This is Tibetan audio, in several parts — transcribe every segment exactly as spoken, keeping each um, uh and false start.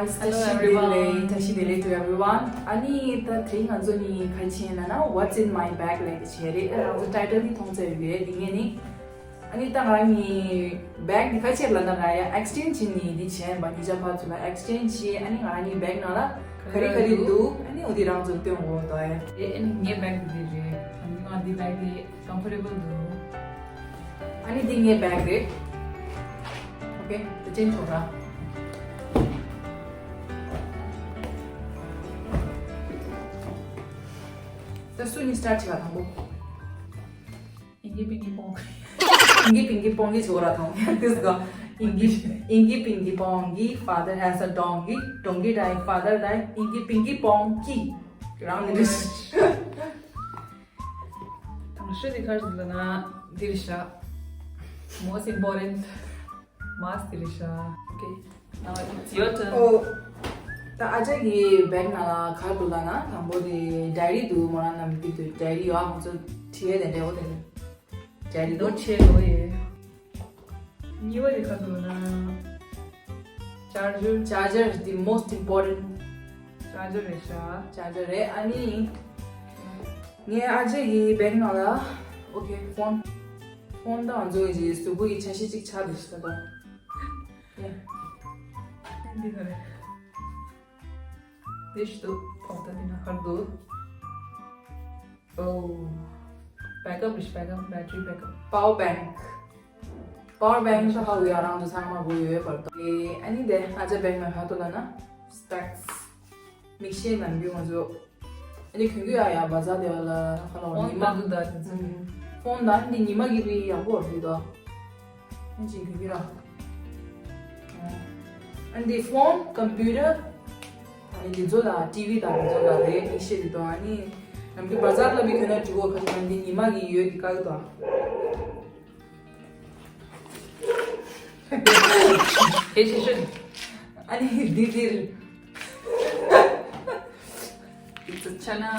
Hello everyone. བཀྲ་ཤིས་བདེ་ལེགས། བཀྲ་ཤིས་བདེ་ལེགས་to everyone. ཨ་ནི་ད་དེ་རིང་ང་ཚོ་གཉིས་ག་རེ་བྱེད་ཡིན་ན། What's in my bag ལབ་ཀྱི་བྱེད་རེད། རང་ཚོ་ཊའི་ཊལ་ནི་མཐོང་ཚར་ཡོད་རེད། འདི་ངས་ནི། ཨ་ནི་ད་ང་རང་གི་བེག་འདི་ག་རེ་བྱེད་ལབ་ན། ང་ཡ་ཨེག་སི་ཅེན་ཇི་བྱེད་ནི་འདི་བྱས་པ། ཉིན་ཞག་ཕར་ཚུར་ལ་ཨེག་སི་ཅེན་ཇི་བྱས། ཨ་ནི་ང་རང་གི་བེག་ནང་ལ་ག་རེ་ག་རེ་འདུག་ཨ་ནི་འོ་འདི་རང་ཚོར་སྟོན་དགོས་འདུག་ཡ། ཨེ་ཨ་ནི་ངའི་བེག་འདི་འདི་རེད། ཨ་ནི་ང་འདི་བེག་འདི་ཀམ་ཕོར་ཊེ་བལ་འདུག་ཨ་ནི་འདི་ངའི་བེག་རེད། ཨོ་ཁེ། ད་ཅན་ཆོག་ར། ད་སུ་ནས་སི་ཊར་ཊི་བྱེད་པ། དང་པོ། ཨིན་གི་པིན་གི་པོང་། ཨིན་གི་པིན་གི་པོང་གི་ཆོག་ར་དང་། དེ་སུ་ག་ཨིན་གི་ཨིན་གི་པིན་གི་པོང་གི། Father has a donkey. Donkey died, father died. ཨིན་གི་པིན་གི་པོང་གི། རང་ནི་རེད། དང་ཤོས་དེ་ག་རེ་ཟེར་ན་འདི་རེད་ཤག Most important mask དེ་རེད་ཤག Okay. Now it's your turn. ཨོ། ད་ཨ་ཅག་གི་བེག་ནང་ལ་ག་རེ་འདུག་ལབ་ན། དང་པོ་དེ་ཌའི་རི་འདུག་མོ་རང་རྣམས་ཀྱི་འདུག་ཌའི་རི་ཡོད། ང་ཚོ་བྲིས་ཡས་དེ་འདྲ་བོ་དེ་རེད། ཌའི་རི་འདུག་ནོ་ཊི་བྱེད་དགོས་ཡོད། གཉིས་པ་དེ་ག་རེ་འདུག་ལབ་ན། ཅར་ཇར། ཅར་ཇར། The most important. ཅར་ཇར་རེད་ཤག་ཅར་ཇར་རེད། ཨ་ནི་ངའི་ཨ་ཅག་གི་བེག་ནང་ལ། ཨོ་ཁེ། ཕོན། ཕོན་དང་ང་ཚོ་གི་གཟུགས་པོ་གི་ཆ་ཤས་གཅིག་ཆགས་བསྡད་ཤག་ད། ཡ། འདི་ག་རེད། འདི་ཞིག་འདུག་ཨོ་ད་འདི་ན་ག་རེ་འདུག་ཨོ། བེག་ཨབ་རེད། བེག་ཨབ། བེ་ཊི་རི་བེག་ཨབ། པ་ཝར་བེང་། པ་ཝར་བེང་ད་ཧ་གོ་ཡ། རང་ཚོ་ཚང་མ་གོ་ཡོད་པར་ད། ཨ་ནི་དེ་ཨ་ཅག་བེག་ནང་ག་རེ་འདུག་ལབ་ན། སི་པེག་སི། མིག་ཤེལ་ནམ་རྒྱུན་ང་ཚོ་ཨ་ནི་གྱོན་གྱི་ཡོད་ཡ། བ་ཟ་དེ་བ་ལ་ཁ་ལ་བ། ཕོན་ཉི་མ་དང་འདུག་ད་དེ་ཚོ། ཕོན་དང་འདི་ཉི་མ་གི་རིགས་ཡག་པོ་རེད་ད། ཨ་ཅིག་གྱོན་གྱི་ར། ཨ་འདི་ཕོན། ཀམ་པུ་ཊར། ཨ་ནི་འདི་ཚོ་ལ་ཊི་བི་དང་འདི་ཚོ་ལ་རེད། མིག་ཤེལ་འདི་དང་། ཨ་ནི་ནམ་རྒྱུན་བ་ཟ་ལ་མི་གྱོན་ན་འགྲིག་གོ། ཁ་ཅིག་འདི་ཉི་མ་གི་ཡོད་འདི་དཀའ་གི་ད། ཨེ་ཤེ་ཤེ། ཨ་ནི་འདི་འདིར། It's a China.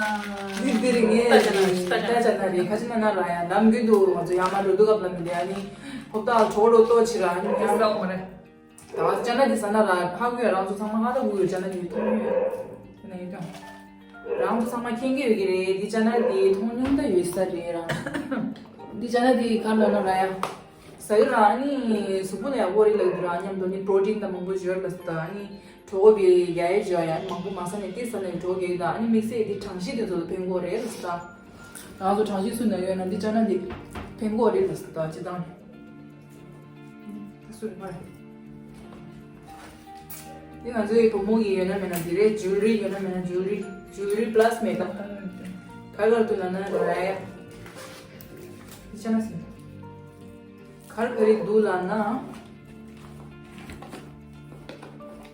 འདི་འདིར་ངས་ད་ཅ་ན། ད་ཅ་ན་རེད། ཁ་ཅིག་ན་ན་ར་ཡ། ནམ་རྒྱུན་དུ་ང་ཚོ་ཡར་མར་འགྲོ་དུས་སྐབས་ལ་མི་འདི་ཨ་ནི་ཧོབ་ཏ་གྲོགས་རོ་ཏོ་ཆི་ར། ཨ་ནི་ཡང་ད་བ་ཅ་ན་འདི་ཟ་ན་ར་ཧ་གོ་ཡ། རང་ཚོ་ཚང་མ་ཧ་ད་གོ་ཡོད། ཅ་ན་འདི་མཐོང་མྱོང་ཡོད། དེ་ན་ཡོད་ཀྱང་། རང་ཚོ་ཚང་མ་མཁྱེན་གྱི་ཡོད་ཀྱི་རེད། འདི་ཅ་ན་འདི་མཐོང་མྱོང་ད་ཡོད་ས་རེད་རང་། འདི་ཅ་ན་འདི་ག་ལ་ན་ར་ཡ། ཟ་གི་ར། ཨ་ནི་གཟུགས་པོ་ལ་ཡག་པོ་རེད་ལབ་འདུག་ར། མཉམ་དུ་ནི་པྲོ་ཊིན་དང་མང་པོ་ཡོད་ལབ་སོང་། ད་ཨ་ནི་གྲོད་ཁོག་གི་རྒྱ་ཡས་འཇོ་ཡ། ཨ་ནི་མང་པོ་མ་ཟ་ནས་ཏིག་ཟ་ནས་གྲོད་ཁོག་རྒྱག་གི་ད། ཨ་ནི་དམིགས་བསལ་འདི་གྲང་གཤིས་དེ་ཚོ་ལ་ཕན་གྱི་རེད་ལབ་སོང་། ད་ང་ཚོ་གྲང་གཤིས་སུ་ན་ཡོད་ན་འདི་ཅ་ན་འདི་ཕན་གྱི་རེད་ལབ་སོང་། ད་སྤྱིར་བཏང་ནས་ད་སུ་རེད་མ་རེད། འདི་ང་ཚོའི་བུ་མོ་གི་ཡོད་ན་མེད་ན་འདི་རེད། ཇུ་ལི་རི་ཡོད་ན་མེད་ན་ཇུ་ལི་རི། ཇུ་ལི་རི་པ་ལ་སི་མེག་ཨབ། ག་རེ་ག་རེ་འདུག་ལབ་ན་ར་ཡ། འདི་ཅ་ན་ཟིན། ག་རེ་ག་རེ་འདུག་ལབ་ན།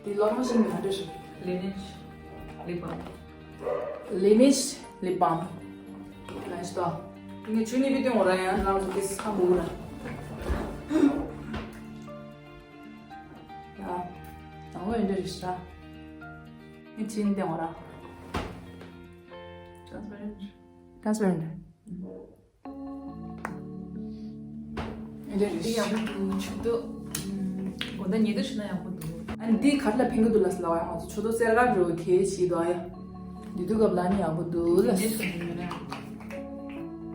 འདི་ལོ་མ་ཤིང་མ་འདྲ་ཞིག Laneige lip balm. Laneige lip balm. ལན་ཤི་ཏོ། ངས་ཆུ་ནི་བི་སྟོན་འོ་ར་ཡང་རང་ཚོ་དེ་ས་མུ་ར། ཡ། ནང་ལོ་ཡིན་འདྲ་རེད་ཤག་ངས་ཆུ་ནི་སྟོན་འོ་ར། Transparent. Transparent. འདི་ཡག་པོ་འདུག་ཆུ་ཏོ། དགོང་དག་ཉལ་དུས་ཆུ་ན་ཡག་པོ་འདུག་ཨ་ནི་འདི་ག་རེ་ལ་ཕན་གི་འདུག་ལབ་ཟེར་ལབ་པ་ཡ། ང་ཚོ་ཆུ་ཏོ་སེར་ག་འགྲོ་གི་ཤི་འདུག་ཨ་ཡ། འདི་དུས་སྐབས་ལ་ནི་ཡག་པོ་འདུག་ལབ། འདི་ཆུ་ཏོ་ཉོས་ན་ཡག་པོ་འདུག་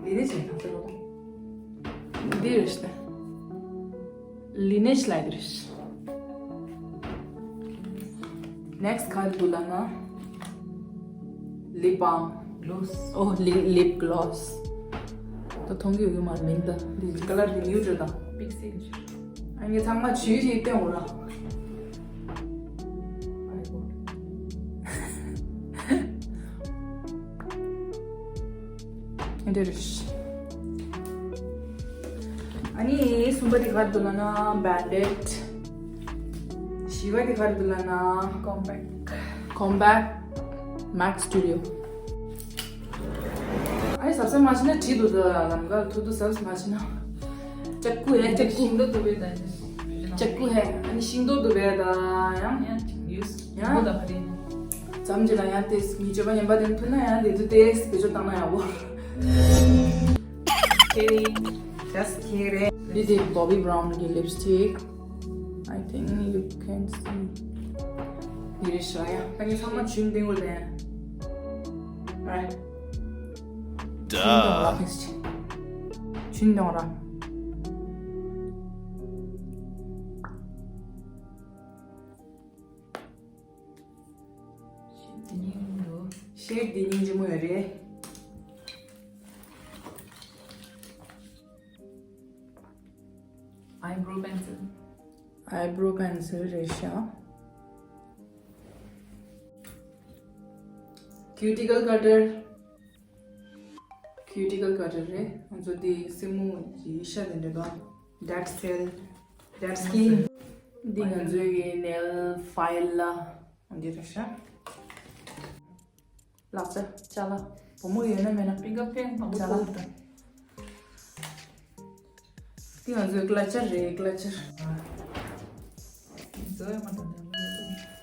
འདི་ནི་ཆེ་ཐག་ཆོད་པོ། འདི་རེད་ཤག Laneige ལབ་ཀྱི་རེད། Next ག་རེ་འདུག་ལབ་ན། Lip balm. Gloss. Oh, lip, lip gloss. ད་མཐོང་གི་ཡོད་ཀྱི་མ་རེད་མིང་ད། འདི་ཀ་ལར་འདི་nude རེད་ད། Pixie རེད། ཨ་ངས་ཚང་མ་ཇུས་ཤིག་སྟོན་འོ་ར། འདི་རེད། ཨ་ནི་གསུམ་པ་དེ་ག་རེ་འདུག་ལབ་ན་Bandit། བཞི་པ་དེ་ག་རེ་འདུག་ལབ་ན་Compact. Compact Mac Studio། ཨ་ནི་གཟབ་གཟབ་མ་བྱས་ན་བྲིས་འདུག་ད་ལམ་ཁར་ཐུག་དུས་གཟབ་གཟབ་མ་བྱས་ན། ལྕགས་ཀུ་ཧེ་ལྕགས་ཀུ། ཤིང་ཏོག་འདུག་པས་ད། ལྕགས་ཀུ་ཧེ། ཨ་ནི་ཤིང་ཏོག་འདུག་པས་ད་ཡང་། ཡང་ཅིག་ཡོད། ཡང་མོ་ད་ག་རེ་ཡིན། མཚམས་ཅིག་ལ་ཡང་ཏེས་མི་སྤྱོད་པ་ངན་པ་དེ་ཐུག་ན་ཡང་དེ་ཚོ་ཏེས་བེད་སྤྱོད་བཏང་ན་ཡག་པོ། Kidding. Just kidding. This is Bobbi Brown གི་lipstick. I think you can see. འདི་རེད་ཤག་ཡ། ད་ངས་ཚང་མ་ཇུན་ཏིང་ལ་ལེན། རེད། ཇུན་ཏིང་ར་ཕིན་སི་ཆེ། ཇུན་ཏིང་ར། ཤེད་འདི་སྙིང་རྗེ་མོ་ཡོད་རེད། Eyebrow pencil. Eyebrow pencil རེད་ཤག Cuticle cutter. Cuticle cutter རེད། ང་ཚོ་དེ་སེན་མོ་གི་ཤ་དེ་འདྲ་དང་། Dead cell, dead skin. འདི་ང་ཚོའི་གི་nail file ལ་འདི་རེད་ཤག་ལག་ཆ་ཅ་ལག་བུ་མོ་ཡོད་ན་མེད་ན། ཕིང་གར་པྲིན་མང་པོ་ཅ་ལག་འདུག་འདི་ང་ཚོའི་ཀླ་ཆ་རེད། ཀླ་ཆ། བཟོ་ཡ་མ་དང་ནས་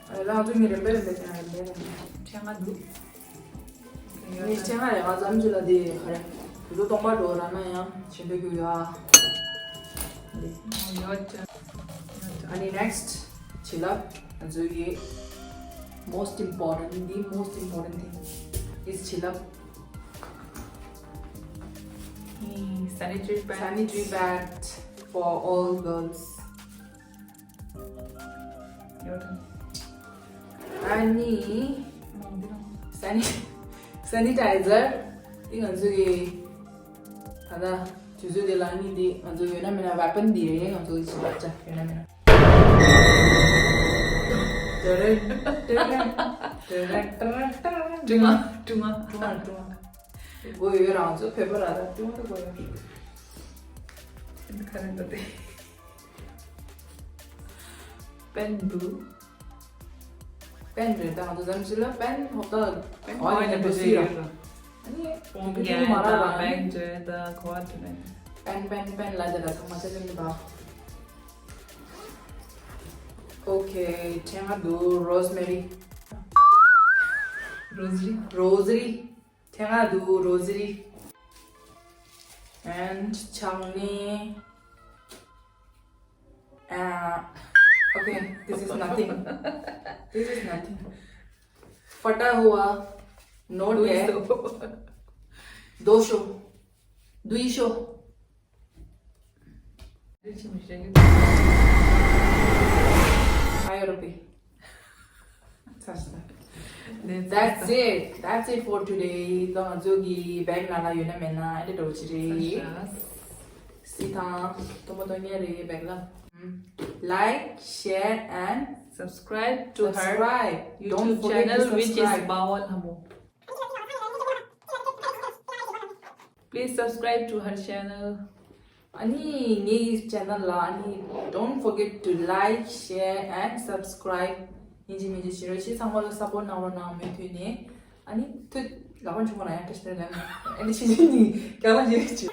མ་ཡོད། ལག་ཚོ་མི་རེ་འབེལ་འབེལ་ཡང་རེ་འབེལ། ཕྲེང་བ་འདུག་ངས་ཕྲེང་བ་རེ་ང་ཙམ་ཅིག་ལ་དེ་ག་རེ། དུ་དུ་སྟོང་པ་འགྲོ་ར་ན་ཡང་ཆེན་པོ་རྒྱུ་ཡ། ཡོད་ཅན། ཨ་ནི་next བྱིན་རླབས། ང་ཚོའི་གི་most important, the most important thing is བྱིན་རླབས། Sanitary pad. Sanitary pad for all girls. ཡོད། ཨ་ནི། མང་འདི་རང་། སེ་ནི། སེ་ནི་ཊའི་ཛར། འདི་ང་ཚོ་གི། ད་ལྟ་དུས་ཚོད་འདི་ལ་ནི་འདི་ང་ཚོ་ཡོད་ན་མེད་ན་ཝེ་པན་འདི་རེད། ང་ཚོ་གི་བྱིན་པ་ཅག་ཡོད་ན་མེད་ན། ཏེ་རེ། ཏེ་རེ། ཏེ་རེ། ཏེ་རེ། ཏེ་རེ། ཀྲུང་ཨ། ཀྲུང་ཨ། ཀྲུང་ཨ། ཀྲུང་ཨ། སྒོ་ཡོད་རང་ཚོ་བོད་པ་ར་ད་ཀྲུང་ཨ་ད་སྒོ་ཡོད། ཁ་རེ་འདོད་དེ། པན་འདུག་པན་རེད། ད་ང་ཚོ་ཙམ་ཞིག་ལ་པན་ཧོབ་ད་པན་གོ་བ་ཡིན་ན་འགྲོ་སྲིད་ར། ཨ་ནི་པོང་ཀན་དང་པན་ཇོ་དང་གོ་བ་འདྲ་མེད། པན་པན་པན་ལ་དེ་ལ་ཚང་མ་ཆ་ཆ་མི་འདུག་ཨོ་ཁེ། ཕྲེང་བ་འདུག་རོ་སི་མེ་རི། རོ་ཟི་རི། རོ་ཟི་རི། ཕྲེང་བ་འདུག་རོ་ཟི་རི། And ཆང་ནི། Uh, okay, this is nothing. This is nothing. फटा हुआ नोट है। दो सौ। दुई सौ। आयो रुपये। That's it. That's it for today. ད་ང་ཚོ་གི་བེག་ནང་ལ་ཡོད་ན་མེད་ན་ཨ་འདྲ་འགྲོ་ཅི་རེད། སི་ཐང་། ཐོ་མོ་ཐོ་ཉེ་རེད་བེག་ལ། Like, share and subscribe to her. Subscribe. Don't forget to subscribe. Channel, which is Bawa Lhamo. Please subscribe to her channel. ཨ་ནི་ངའི་ཅེ་ནལ་ལ་ཨ་ནི་don't forget to like, share and subscribe. ཡིན་གཅིག་མིན་གཅིག་བྱེད་རོགས་བྱེད། ཚང་མ་ལ་སཔོར་གནང་རོགས་གནང་། མུ་མཐུད་ནས་ཨ་ནི་ཐུད་ལག་པ་ཆུང་བ་ན་ཡང་བཀྲ་ཤིས་བདེ་ལེགས། ཨ་ནི་ཕྱི་ཕྱི་ནི་རྒྱ་ལ་ཡོད་ཅིག་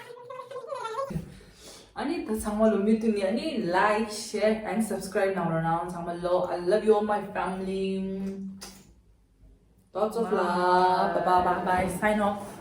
ཨ་ནི་ད་ཚང་མ་ལ་མུ་མཐུད་ནས་ཨ་ནི་like, share and subscribe གནང་རོགས་གནང་། ཚང་མ་ལ། I love you all my family. Lots of love. Bye bye bye bye. Sign off.